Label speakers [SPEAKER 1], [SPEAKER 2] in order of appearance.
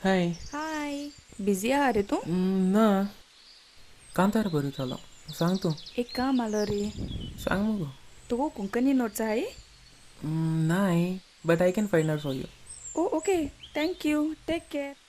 [SPEAKER 1] हाय.
[SPEAKER 2] हाय, busy आहा रे तूं?
[SPEAKER 1] ना, कांतार बरयतालो. सांग तूं.
[SPEAKER 2] एक काम आलो रे.
[SPEAKER 1] सांग मुगो.
[SPEAKER 2] तुका कोंकणी नोट्स आहाय?
[SPEAKER 1] नाय, but I can find out for you.
[SPEAKER 2] Oh okay, thank you, take care.